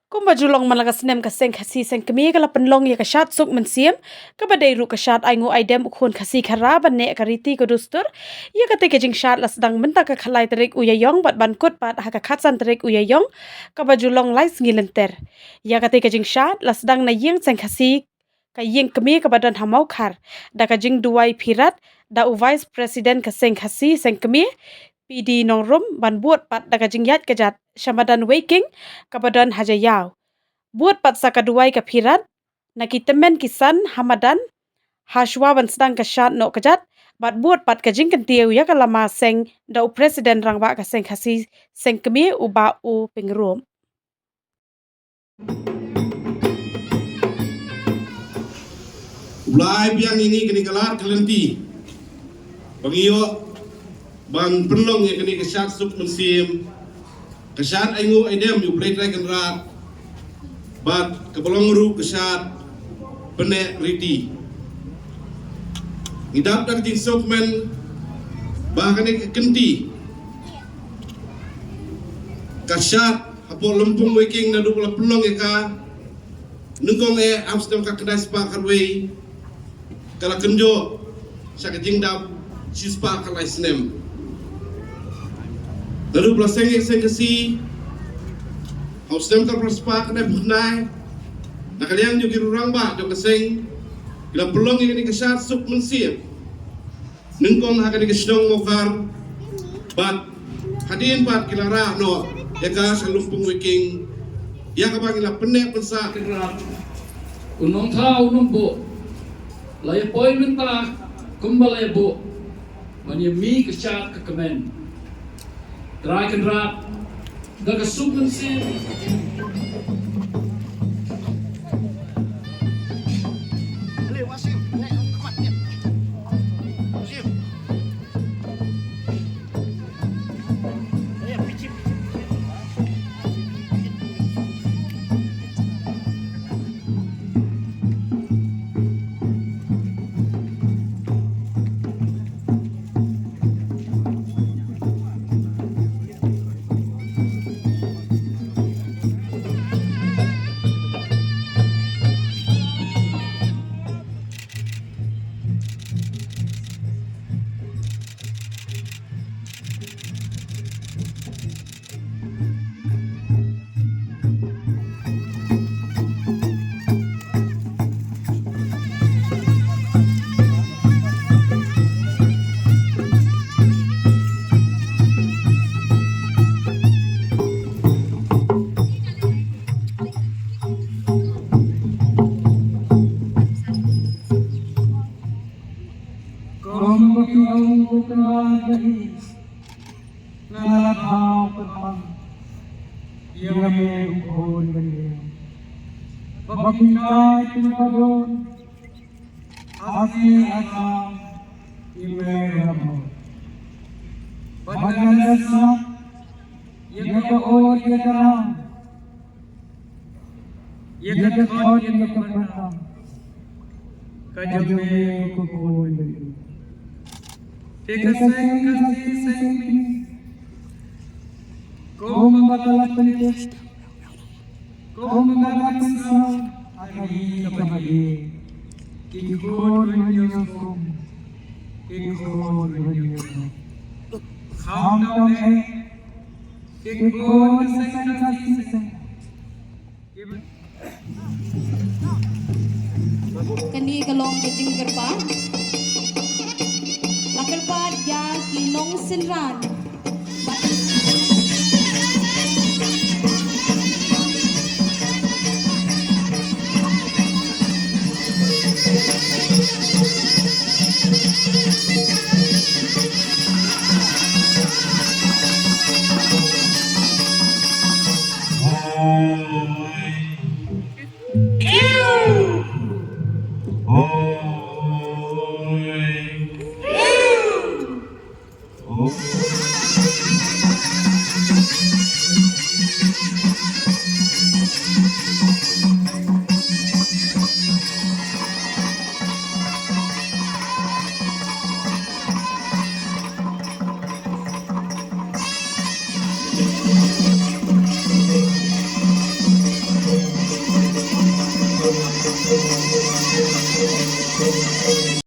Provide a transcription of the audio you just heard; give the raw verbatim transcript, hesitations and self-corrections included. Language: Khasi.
Kumba ju long man la ka snem, ka Seng Khasi Seng Kmie ka la pynlong ïa ka shad suk mynsiem, kaba dei ruh ka shad ainguh aidem u khun Khasi Khara ban neh ka riti ka dustur. Ïa katei ka jingshad la sdang mynta ka khatlai tarik u Ïaïong bad ban kut pat ha ka khatsan tarik u Ïaïong, kaba ju long lai sngi lynter. Ïa katei ka jingshad la sdang na ïing Seng Khasi, ka ïing kmie kaba don ha Mawkhar, da ka jingduwai phirat da u Vice President ka Seng Khasi Seng Kmie, P D Nongrum, ban bud pat da ka jingïaid kjat sha madan Weiking kaba don ha Jaïaw. Bud pat sa ka duwai ka phirat na ki tymmen ki san ha madan, ha shuwa ban sdang ka shad noh kjat, bad bud pat ka jingkyntiew ïa ka lama seng da u President Rangbah ka Seng Khasi Seng Kmie, u Bah U Pyngrope. U Blai biang ïa ngi kane ka lad ka lynti ba ngi ïoh ban pynlong ïa kane ka shad suk mynsiem, ka shad ainguh aidem ïa U Blei Trai Kynrad, bad kaba long ruh ka shad pynneh riti. Ngi dap da ka jingsngewkmen ba kane ka kynti, ka shad hapoh Lympung Weiking, naduh ba la pynlong ïa ka nyngkong eh ha u snem khatkhyndai spah khatwei, ka la kynjoh sha ka jingdap shispah khatlai snem. Naduh ba la seng ïa ka Seng Khasi ha u snem khatphra spah khatphra khyndai, na ka liang jong ki rangbah jong ka seng, ki la pynlong ïa kane ka shad suk mynsiem nyngkong ha kane ka shnong Mawkhar, bad hadien pat ki la rah noh ïa ka sha Lympung Weiking, ïa kaba ngi la pynneh pynsah. U Nongthaw u Nongbuh la ïa poi mynta kumba la ïa buh ban ïa mih ka shad ka kmen. Trai Kynrad, da ka suk mynsiem. Kumba ki ong u Kynrad ba ïeit, nga la thaw kyrpang ïa me u khun ba ïeit, ba pynkai pynpadon ha sngi Assam i Mei Ramoh. Bad nga la sngap ïa ka ot ïa ka ram, ïa ka khot ïa ka pyrthei ka jong me ko khun ba ïeit. Te ka Seng Khasi Seng Kmie, kumba ka la pyntip, kumba ka la pynsngew ha ka ri kaba ïeit, ki khun ba ñiewskum, ki khun ba ñiewskum. Khamtam eh, ki khun Seng Khasi Seng. Kane ka long ka jingkyrpad. La kyrpad ïa ki nongsynran.